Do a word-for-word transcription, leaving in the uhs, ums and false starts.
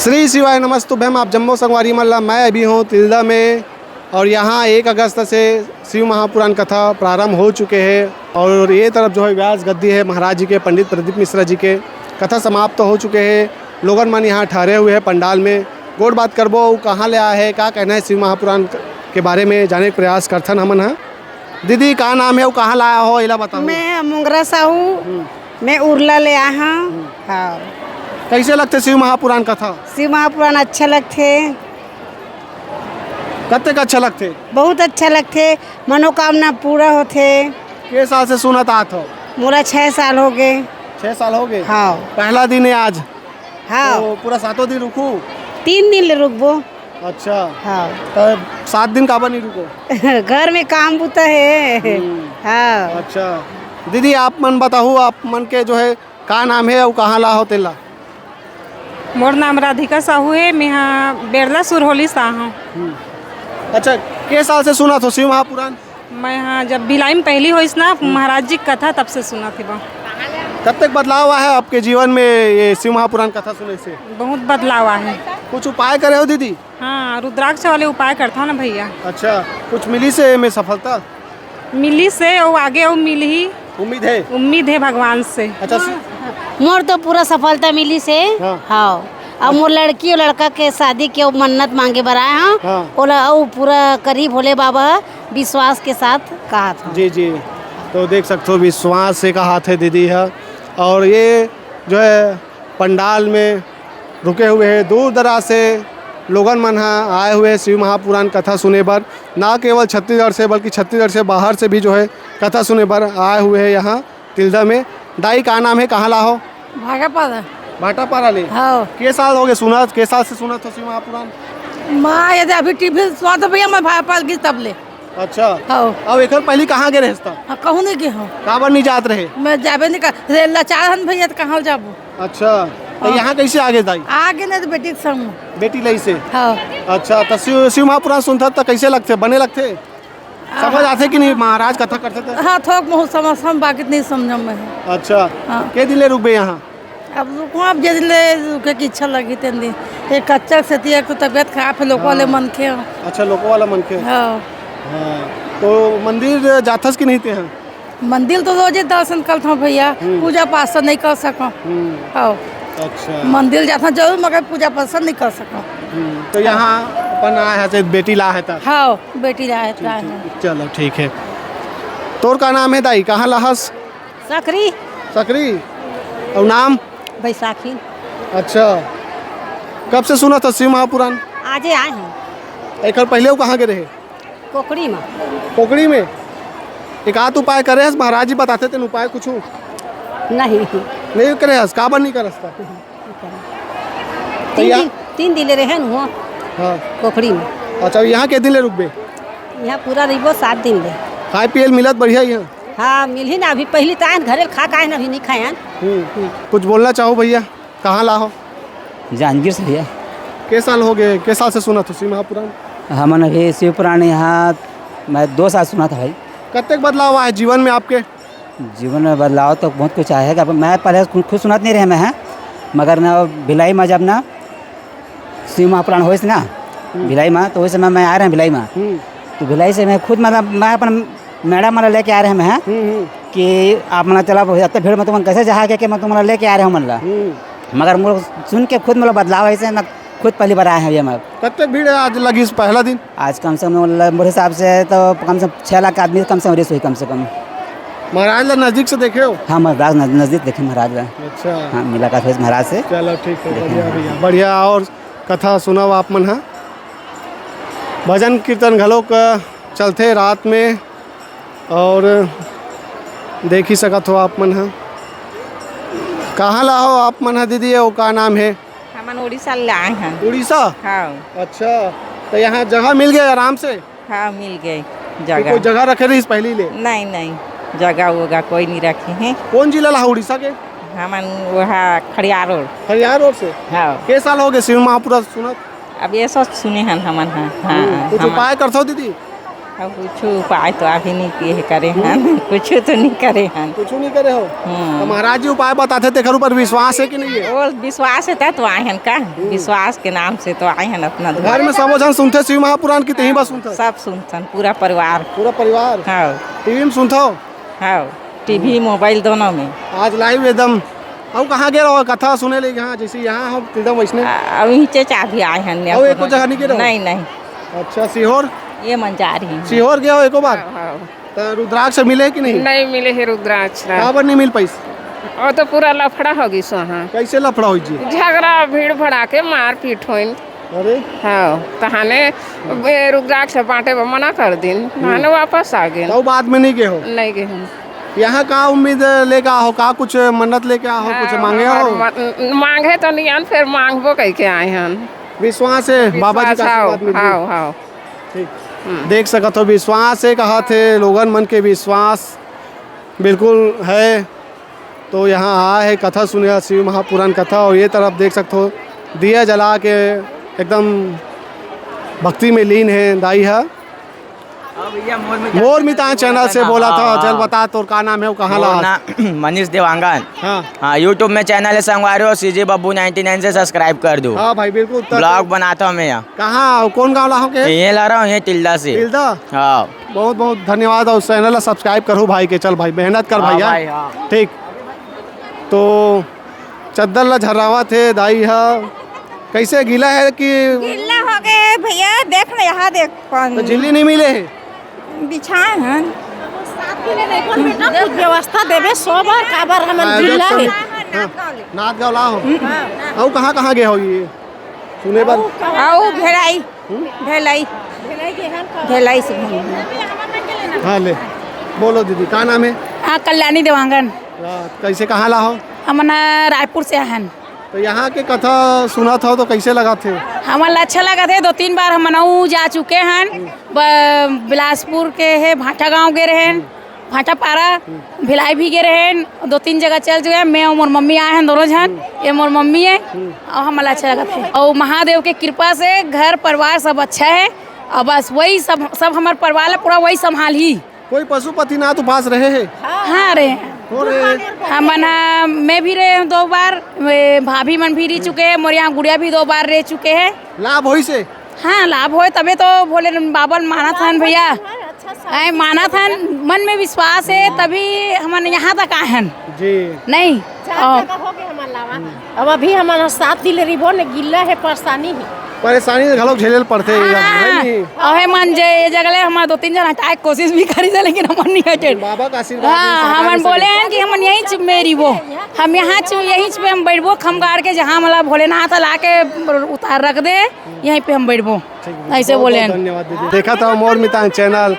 श्री शिवाय नमस्तुभ्यम। आप जम्मो संगवारी मन ला, मैं अभी हूँ तिल्दा में और यहाँ एक अगस्त से शिव महापुराण कथा प्रारंभ हो चुके हैं और ये तरफ जो है व्यास गद्दी है महाराज जी के, पंडित प्रदीप मिश्रा जी के। कथा समाप्त हो चुके हैं, लोगन मन यहाँ ठहरे हुए हैं पंडाल में। गोठ बात करबो, वो कहाँ ले आए हैं, का कहना है शिव महापुराण के बारे में, जाने के प्रयास करथन हमन ह। दीदी, का नाम है, वो कहाँ लाया हो, एला बताओ। मैं मोंगरा साहू, हम्म। मैं उरला ले आए हूँ। हम्म। हाँ। कैसे लगते शिव महापुराण कथा? शिव महापुराण अच्छा लगथे। कतेक अच्छा लगथे? बहुत अच्छा लगथे, मनोकामना पूरा होथे। के साल से सुनत आत हो? मोला छह साल हो गए। छह साल हो गए? हाँ। पहला दिन है आज? हाँ। तो पूरा सातों दिन रुकू? तीन दिन ले रुकबो। अच्छा। हाँ। तो सात दिन काबर नहीं रुको? घर में काम बुता है। हम्म। हाँ। अच्छा। दीदी, आप मन बताओ, आप मन के जो है का नाम है और कहाँ ला हो तेला? मोर नाम राधिका साहू है, मैं यहाँ बेरला सुरहोली से आए हूँ। हम्म। अच्छा, के साल से सुनत हो शिव महापुराण? मैं यहाँ जब भिलाई में पहली होइस ना, हम्म। महाराज जी की कथा, तब से सुनत हे बा। कब तक बदलाव आया है आपके जीवन में ये शिव महापुराण कथा सुने से? बहुत बदलाव आया है। कुछ उपाय करे हो दीदी? हाँ, रुद्राक्ष वाले उपाय करता हूँ ना भैया। अच्छा, कुछ मिली से में सफलता? मिली से, वो आगे वो मिली। उम्मीद है? उम्मीद है भगवान से। अच्छा, सु- मोर तो पूरा सफलता मिली से। हाँ। हाँ। अब मोर लड़की और लड़का के शादी के वो मन्नत मांगे बर आए हैं। हाँ। ओला अउ पूरा करी भोले बाबा, विश्वास के साथ कहा था। जी, जी। तो देख सकते हो, विश्वास से कहा थे दीदी है। और ये जो है पंडाल में रुके हुए हैं, दूर दराज से लोगन मन ह आए हुए हैं शिव महापुराण कथा सुने बर। ना केवल छत्तीसगढ़ से, बल्कि छत्तीसगढ़ से बाहर से भी जो है कथा सुने बर आए हुए हैं यहाँ तिल्दा में। दाई, का नाम है, कहाँ ला हो? भाटापारा। भाटापारा ले? हाँ। के साल हो गए सुनत, के साल से सुनत हो शिव महापुराण? माँ, ये अभी टीवी सुनत भैया, मैं भाटापारा गई तब ले। अच्छा। हाँ। अब एकर पहली कहाँ गए रहस त? हाँ, कहूँ नहीं गए हो। काबर नहीं जात रहे? मैं जाबे नहीं कर, रे लाचार हन भैया, तो कहाँ जाबो? अच्छा, तो हाँ। यहाँ कैसे आगे दाई? आगे नहीं तो बेटी के संग। बेटी लई से? हाँ। अच्छा, तो शिव, शिव महापुराण सुनत त कैसे लगथे, बने लगथे? समझ आथे कि नहीं महाराज कथा करथे त? हाँ, थोक बहुत समझ हम, बाकी नहीं समझम मैं। अच्छा। हाँ। के दिन ले रुकबे यहाँ? अब रुको, अब जे दिन ले रुके की इच्छा लगी तेन दिन। एक कच्चा से तिया को तबीयत खराब है, लोग वाले हाँ। मन के। अच्छा, लोग वाला मन के। हाँ। हाँ। तो मंदिर जाथस कि नहीं ते हैं? मंदिर तो रोजे दर्शन करत हूँ भैया, हम्म। पूजा पाठ से नहीं कर सकूँ। हम्म। हाँ। अच्छा। मंदिर जाता जरूर, मगर पूजा पाठ से नहीं कर सकूँ। हम्म। तो यहाँ अपन आए हैं, से बेटी ला है त? हाँ, बेटी ला है, ठीक, ला है। ठीक। चलो, ठीक है। तोर का नाम है दाई, कहाँ ला हस? सकरी। सकरी? और नाम? बैसाखी। अच्छा, कब से सुनत हस शिव महापुराण? आजे आए हैं। एकर पहले वो कहाँ के रहे? कोकड़ी में। कोकड़ी में? एक आध उपाय करे हस, महाराज जी बताथे तेन उपाय कुछ? नहीं। नहीं करे हस, काबर नहीं करस त? तीन यहाँ दिन, तीन दिन ले रहे हैं हुआ हाँ। कोकड़ी में। अच्छा, यहाँ के दिन ले रुकबे? यहाँ पूरा रहिबो सात दिन ले। खाए पिए ल मिलत बढ़िया यहाँ? हाँ, मिलही ना, अभी पहली तो आए हैं, घरे खा के आए हैं, अभी नहीं खाए हैं। हम्म। कुछ बोलना चाहो भैया, कहाँ ला हो? जांजगीर से भैया। के साल हो गए, के साल से सुनत हो शिव महापुराण? हमन अभी शिव पुराण यहाँ मैं दो साल सुनत हई। कतेक बदलाव आए जीवन में आपके? जीवन में बदलाव तो बहुत कुछ आए है। अब मैं पहले खुद, खुद सुनत नहीं रहे मैं, हैं, मगर ना भिलाई में जब ना शिव महापुराण होइस ना, हम्म। भिलाई में, तो उस समय मैं आ रहे हैं भिलाई में। हम्म। तो भिलाई से मैं खुद, मतलब, मैं अपन मैडम मन ला लेके आ रहे हैं मैं, हम्म, हम्म। कि आप मन चला, इतना भीड़ में तुमन कैसे जहा के, कि मैं तुमन ला लेके आ रहे हूँ मन ला। हम्म। मगर मोर सुन के खुद, मतलब, बदलाव ऐसे मैं खुद पहली बार आए हैं ये मैं। कतेक भीड़ है आज लगी इस पहला दिन? आज कम से कम, मतलब, मोर हिसाब से तो कम से कम छः लाख आदमी कम से कम रिस हुई, कम से कम। महाराज ला नजदीक से देखे हो? हाँ, महाराज नज-, नजदीक देखे महाराज ला। अच्छा। हाँ, मुलाकात हुई महाराज से। चलो, ठीक है, देखे बढ़िया, हैं। बढ़िया, बढ़िया। और कथा सुनाओ आप मन, हाँ। भजन कीर्तन घलोक चलथे रात में, और देख ही सकत हो आप मन ह। कहाँ ला हो आप मन ह दीदी, अउ का नाम हे? हमन उड़ीसा ले आए हन। उड़ीसा? हाँ। अच्छा, तो यहाँ जगह मिल गए आराम से? हाँ, मिल गए तो जगह। कोई जगह रखे रहिस पहली ले? नहीं, नहीं, जगह वगह कोई नहीं रखे हैं। कौन जिला ला हो उड़ीसा के? हमन वहाँ खड़ियार रोड। खड़ियार रोड से? हाँ। के साल हो गए शिव महापुराण सुनत? अब ये सब सुने हन हमन, हाँ, हाँ, हम्म, कुछ हमन उपाय करथो दीदी? अब कुछ उपाय तो अभी नहीं किए करे हन, कुछ तो नहीं करे हन। कुछ नहीं करे हो? हम्म। तो महाराज जी उपाय बताथे, तेकर ऊपर विश्वास है कि नहीं है? वो विश्वास है, तो आए हन का? हम्म। विश्वास के नाम से तो आए हन अपना घर में दुआर। सबो झन सुनथे शिव महापुराण की, तेही बस सुनथे? सब सुनथन, पूरा परिवार। पूरा परिवार? हाँ। टीवी में सुनथो? हाँ, टीवी, मोबाइल दोनों में। आज लाइव एकदम। अउ कहाँ गे रहो कथा सुने ले? यहाँ, जैसे यहाँ हो एकदम वैसने? आ, अब इहिंचे चाभी आए हन। अउ एको जगह नहीं गे रहो? नहीं, नहीं। अच्छा, सीहोर? ये मन जा रही हूँ। सीहोर गे हो एको बार? हाँ, हाँ। तो रुद्राक्ष मिले कि नहीं? नहीं मिले हे रुद्राक्ष ला। काबर नहीं मिल पाइस? वो तो पूरा लफड़ा हो गई सो, हाँ। कैसे लफड़ा हो जी? झगड़ा, भीड़ भड़ाके, मारपीट होइन। अरे। हाँ, तहाने बे रुद्राक्ष बांटे बर मना कर दिन, हम्म। तहाने वापस आ गए। तो बाद में नहीं गए हो? नहीं गए हम। यहाँ का उम्मीद लेके आओ, का कुछ मन्नत लेके आओ, कुछ हाँ, मांगे हमार हो? मन-, मांगे तो नहीं आन, फिर मांगबो कह के आए हन। विश्वास है, बाबा जी का विश्वास, हाँ, आशीर्वाद मिल जाए। हाँ, हाँ। ठीक। हम्म। देख सकत हो, विश्वास है, कहा थे लोगन मन के विश्वास बिल्कुल है। तो यहाँ आए है कथा सुने, शिव महापुराण कथा, और ये तरफ देख सकते हो दिया जला के एकदम भक्ति में लीन है दाई हा। हाँ भैया, मोर मितान मोर मितान चैनल से बोला था। हाँ, चल हाँ। बता, तोर का नाम है, वो कहाँ मोर ला? ना-, मनीष देवांगन। हाँ। हाँ, YouTube में चैनल है संगवारी हो, सीजी बब्बू नाइंटी नाइन से सब्सक्राइब कर दो। हाँ भाई, बिल्कुल, तब ब्लॉग बनाता हूँ मैं यहाँ। कहाँ, कौन गाँव ला हो के? ये ला रहा हूँ, ये टिल्डा से। टिल्डा? हाँ। बहुत बहुत धन्यवाद, और चैनल ला सब्सक्राइब करो भाई के। चल भाई, मेहनत कर हाँ भैया। भाई, हाँ। ठीक। तो चद्दर ला झर्रावत हे दाई ह। कैसे, गीला है कि? गीला हो गए भैया, देख ना, यहाँ देख, पानी। तो झिल्ली नहीं मिले है? बिछाए हन। कुछ व्यवस्था देबे, सोबर काबर हमन हाँ, गीला देख है। सब। हाँ, नाथ गाँव ला हो। हाँ। अउ कहाँ कहाँ गए हो ये सुने बर? अउ भेड़ाई। हम्म? भेलाई। भेलाई से घूम। हाँ, ले। बोलो दीदी, का नाम है? हाँ, कल्याणी देवांगन। हाँ, कैसे, कहाँ ला हो? हमन रायपुर से आहन। तो यहाँ के कथा सुनत हो तो कैसे लगत हे? हमन ला अच्छा लगत हे, दो तीन बार हमन अउ जा चुके हन। ब-, बिलासपुर के हे, भाटा गांव गे रहेन। भाटापारा, भिलाई भी गे रहेन, दो तीन जगह चल चुके हैं। मैं और मोर मम्मी आए हैं, दोनों झन। ये मोर मम्मी है। और हमला अच्छा लगत है, और महादेव के कृपा से घर परिवार सब अच्छा है। और बस वही सब, सब हमार परिवार ला पूरा वही संभाल ही। कोई पशुपतिनाथ उपास रहे है? हाँ, रहे हैं। हो रहे हैं। हमन हा, मैं भी रहे हूँ दो बार, वे भाभी मन भी रह चुके हैं, मोर यहाँ गुड़िया भी दो बार रह चुके हैं। लाभ होई से? हाँ, लाभ होए तबे तो भोले बाबा ल मानत हन भैया। आए मानत हन, मन में विश्वास है, तभी हमन यहाँ तक आए हन। जी। नहीं। चार और जगह हो गए हमार लावा। अब अभी हमारा सात दिन ले रिबो ने गिल्ला है, परेशानी है। परेशानी तो घलोक झेले ल पड़थे, ये हाँ। है नहीं? अहे मन जे ये जगह ले हमार दो तीन जन हटाए के कोशिश भी करी थे, लेकिन हमन नहीं हटे। बाबा का आशीर्वाद है, हाँ, सरकार हमन से बोले हैं कि हमन यहीं चुप में रिबो, हम यहाँ चुप, यहीं चुप पे हम बैठबो, खम गाड़ के जहाँ मतलब भोलेनाथ ला के उतार रख दे, यहीं पे हम बैठबो, ठीक है, ऐसे बहुत, बोले बहुत हैं। धन्यवाद दीदी। देखा था मोर मितान चैनल,